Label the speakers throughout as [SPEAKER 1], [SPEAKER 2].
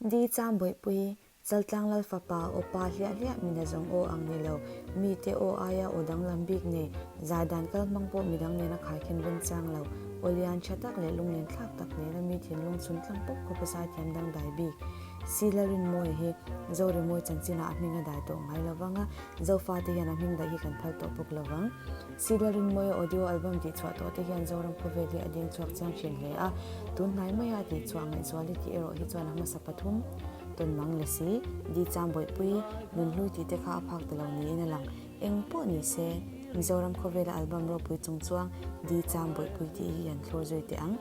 [SPEAKER 1] Di Chang Bawihpui, Chaltlang Lal fapa aw pa hliah hliah mina zawng aw ang ni lo, mite aw aia aw danglam bik nei, zai dan kal hmang pawh midang nena khaikhin remchang lo, aw lian tha tak leh lunglen thlak tak nena mi thinlung chhun tlang pawp khawp a zaithiam dangdai bik. Si Lalrinmawia hi Zorimawi chanchinah a hming a dai tawh ngai lo vang a, Zofate hian a hming daih hi kan phal tawh bawk lo vang. Si Lalrinmawia audio album tihchhuah tawh te hian Zoram khawvel hi a ding chhuak chiang thin hle a, tun hnai maia a tihchhuah ngaihzual hi tih erawh hi chuan a hmasa pathum tawn mang le si, Di Chang Bawihpui, Nunhlui tih te kha a phak ta lo niin a lang. Eng pawh ni se, Mizoram khawvela album ropui chung chuang Di Chang Bawihpui tih hi an thlur zui teh ang.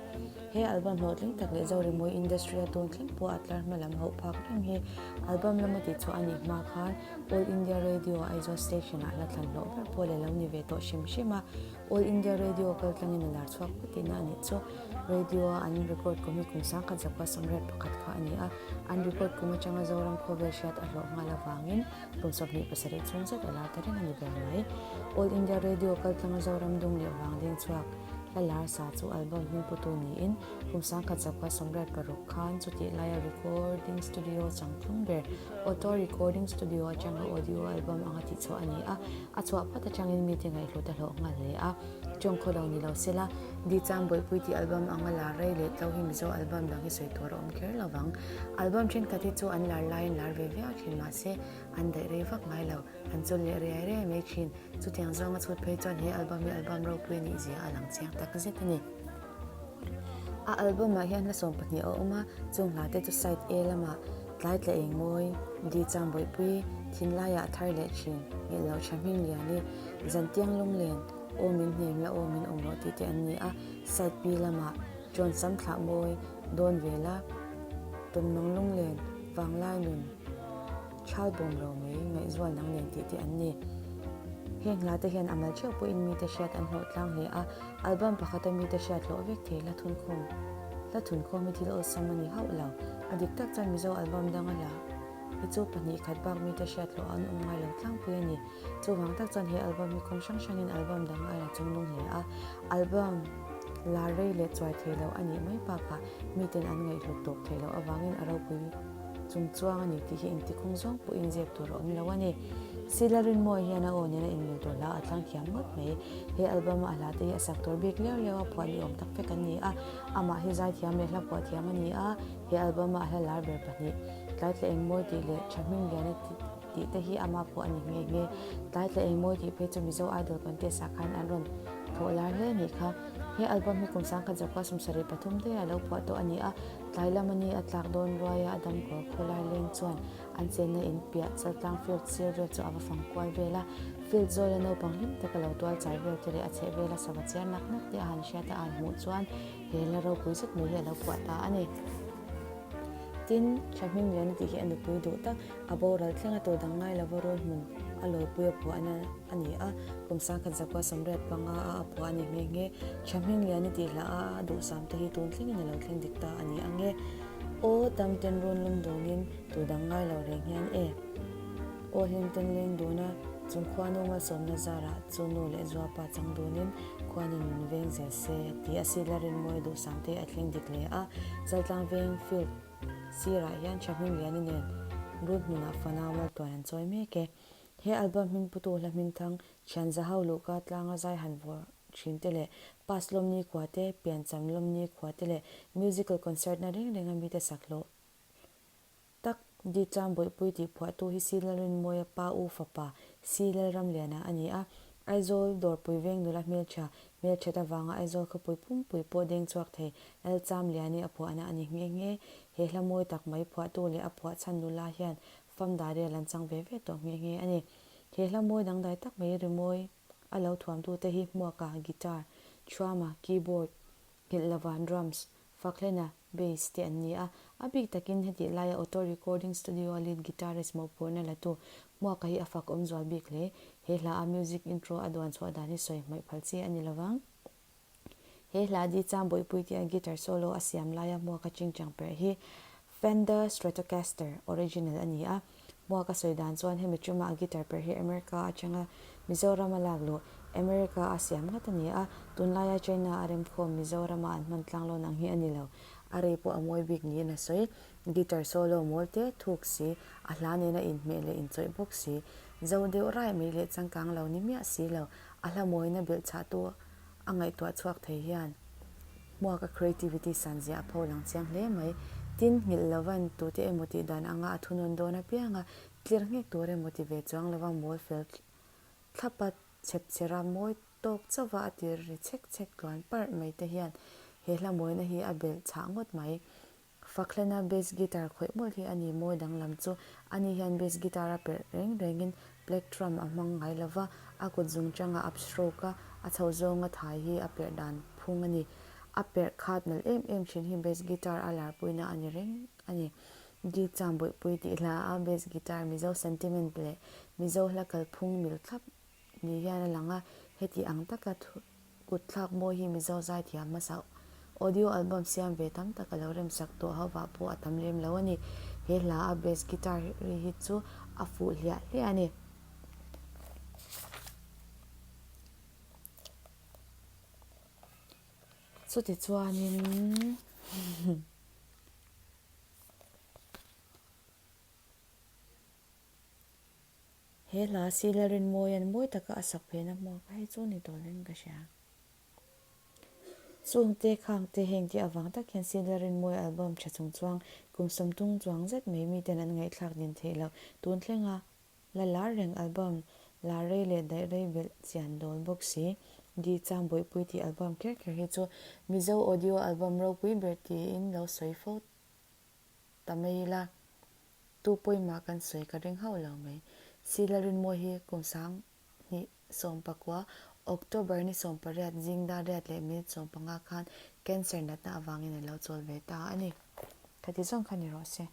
[SPEAKER 1] He album hlawhtling tak leh Zorimawi industry a tun thleng pawh a tlar hma lam hauh phak reng hi album lama tihchhuah a nih hma khan All India Radio Aizawl Station ah hla thlan hlawh ber pawh leh lo ni ve tawh hrim hrim a, All India Radio kal tlangin a lar chhuak phawt tihna a nih chu. Radio a an record kum hi kum sangkhat zakua 81 kha a ni a, an record kum atanga Zoram khawvel hriat a hlawh nghal avangin kum 27 chhung zet a lar ta reng a ni ber mai. All India Radio kal tlanga Zoram dung leh vang ding chhuak hla lar sa chu album hming putu niin kum 1986 khan chutih laia recording studio changtlung ber Auto Recording Studio atanga audio album anga tihchhuah a ni a, a chhuah phawt atangin mite ngaihhlut a hlawh nghal hle a. Tawng khaw lo ni lo sela, Di Chang Bawihpui tih album anga lar rei leh tlo hi Mizo album dang hi sawi tur a awm kher lo vang. Album thenkhat hi chu an lar laiin lar ve viau thin mahse an daih rei vak ngai lo, an chawl leh riai riai mai thin. Chutiang zawnga chhut phei chuan he album hi album ropui a nih zia a lang chiang tak zet a ni. A album ah hian hla 12 a awm a, chung hla te chu side A lamah Tlai tla eng mawi, Di chang bawihpui, Thinlaiah a thar leh thin, Nghilh loh tha hming lian i, Zantiang lunglen, Aw min hnem la aw min awm rawh tih te an ni a, side B lamah Chawn sam thlah mawi, Dawn ve la, Tawnmang lunglen, Vanglai nun. Thal bawm ro mai ngaihzual nang nen tih te an ni. Heng hla te hian a mal theuh pawhin mite hriat an hlawh tlang hle a, album pakhata mite hriat hlawh vek thei hla thunkhawm hla thunkhawm hi thil awlsam a ni hauh lo. A dik tak chuan Mizo album danga hla hi chu pahnih khat bak mite hriat hlawh an awm ngai lo tlangpui a ni. Chuvang tak chuan he album hi kawng hrang hrangin album dang a la chungnung hle a, album lar rei leh chuai thei lo a nih mai bakah miten an ngaihhlut tawp theih loh avangin a ropui Chung chuang a ni tih hi engti kawng zawng pawhin zep tur a awm lo a ni. Sila Rinmawii hian a aw nena inmil tur hla a thlang thiam ngawt mai. He album a a hla te hi a sak tur bik liau liau a phuah ni awm tak vek an ni a. Amah hi zaithiam leh hla phuah thiam a ni a, he album a a hla lar ber pahnih, Tlaitla Engmawi tih leh Tha Hming Lian a tih te hi ama phuah a ni nghe nghe. Tlaitla Engmawi tih phei chu Mizo Idol contest ah khan an rawn thawh lar hle a nih kha. He album hi kum 1973 daih a lo phuah tawh a ni a. Tlai lam a ni a tlak dawn ruai a, a dam kawr khawlai leng chuan an chenna in piah Chaltlang field sir vel chu a va fang kual vel a. Field zawla naupang hlim taka lo tual chai vel te leh a chheh vela sava chiar nak nak te a han hriat a, a han hmuh chuan he la ropui zet mai hi a lo phuah ta a ni. Tin, Tha Hming Lian a tih hi a nupui duh tak, a boral thleng a tur dang ngai lova rul hmun a lawipui a phuahna a ni a, kum 1985 a a phuah a ni nghe nghe. Tha Hming Lian a tih hla a a duhsam te hi tun thlengin a lo thleng dik ta a ni ang e. Aw, tam ten run lum dunin tur dang ngai lo reng hian e. Aw hlim ten leng dun a, chung khuanu malsawmna zarah chu nu leh zuapa chang dunin khuanin min veng zel se tih a sila rinmawi duhsam te a thleng dik hle a. Chaltlang veng field sirah hian Tha Hming Liani nen run hmunah fanau maltuan an chawi mek e. He album hming putu hla hmingthang Thian Zahau Luhka tlanga zai han vawr thin te leh Pass Lawmni khua te, Piancham Lawmni khua te leh Musical Concert na reng renga mite sak hlawh Tak, Di Chang Bawihpui tih phuahtu hi Si Lalrinmawia pa u fapa Si Lalramliana a ni a. Aizawl Dawrpui veng nula hmeltha, hmelthat avanga Aizawl khawpui pumpui pawh deng chhuak thei Lalchamliani a phuahna a ni nghe nghe. He hla mawi tak mai phuahtu leh a phuah chhan nula hian fam darial an chang ve ve tawh nghe nghe a ni. He hla mawi dangdai tak mai rimawi a lo thuamtute hi Hmuaka, guitar, Thuama, keyboard, Nghilh lova, drums, Fakhlena, bass, te an ni a. A bik takin hetih laia Auto Recording Studio-a lead guitarist mawhphurhna latu Hmuaka hi a fak awm zual bik hle. He hla a music intro a duan chhuah dan hi sawi hmaih phal chi a ni lovang. He hla Di Chang Bawihpui tia guitar solo a siam laia Hmuaka chingchang perh hi Fender Stratocaster original a ni a. Hmuaka sawi dan chuan hemi tuma a guitar perh hi America atanga Mizorama lak luh America a siam ngat a ni a, tunlaia China a remkhawm Mizorama an hman tlang lawn ang hi a ni lo. A rei pawh a mawi bik niin a sawi. Guitar solo mawl te thuk si, a hla nena inhmeh leh inchawih bawk si. Zo deuh rai mai leh changkang lo ni miah si lo, a hla mawina belh chhahtu a ngaihtuah chhuak thei hian Hmuaka creativity san zia a pho lang chiang hle mai. Tin, nghilh lovan tute emaw tih dan anga a thunawn dawn apianga tlir nghek tur emaw ti ve chuang lova mawl fel thlapa chhep chhera mawi tawk chauha a tir ri chhek chhek tluan parh mai te hian he hla mawina hi a belh chhah ngawt mai. Fakhlena bass guitar khawih mawlh hi a ni mawi danglam chu. Ani hian bass guitar a perh reng rengin plectrum a hmang ngai lo va, a kut zung changa upstroke a a chho zawnga thai hi a perh dan phung a ni. A perh khat nalh em em thin hi bass guitar a larpuina a ni reng a ni. Di Cham Bawihpui tih hla a bass guitar Mizo sentiment leh Mizo hla kalphung mil thlap ni hian a lang a, heti ang taka kut thlak mawi hi Mizo zaithiam hmasa audio album siam ve tam tak a lo remsak tawh ho vah pawh a tam lem lo a ni. He hla a bass guitar ri hi chu a fuh hliah hliah a ni. Chutichuanin. He hla Sila Rinmawia'n mawi taka a sak phena hmuak a hei chu ni tawh hleng ka hria. Chungte khangte heng te avang tak hian Sila Rinmawi album tha chung chuang kum sawmtung chuang zet mai miten an ngaihthlak din theih loh tun thlenga la lar reng album la rei leh daih rei belh chian dawl bawk si. Di Chang Bawihpui tih album kher kher hi chu Mizo audio album ropui ber tiin lo sawi fo ta mai ila, tu pawimah kan sawi ka ring hauh lo mai. Sila Rinmawi hi kum 2019 October ni 18 zing dar riat leh minute 15 khan cancer natna avangin a lo chawl ve ta a ni. Khati zawng kha ni rawh se.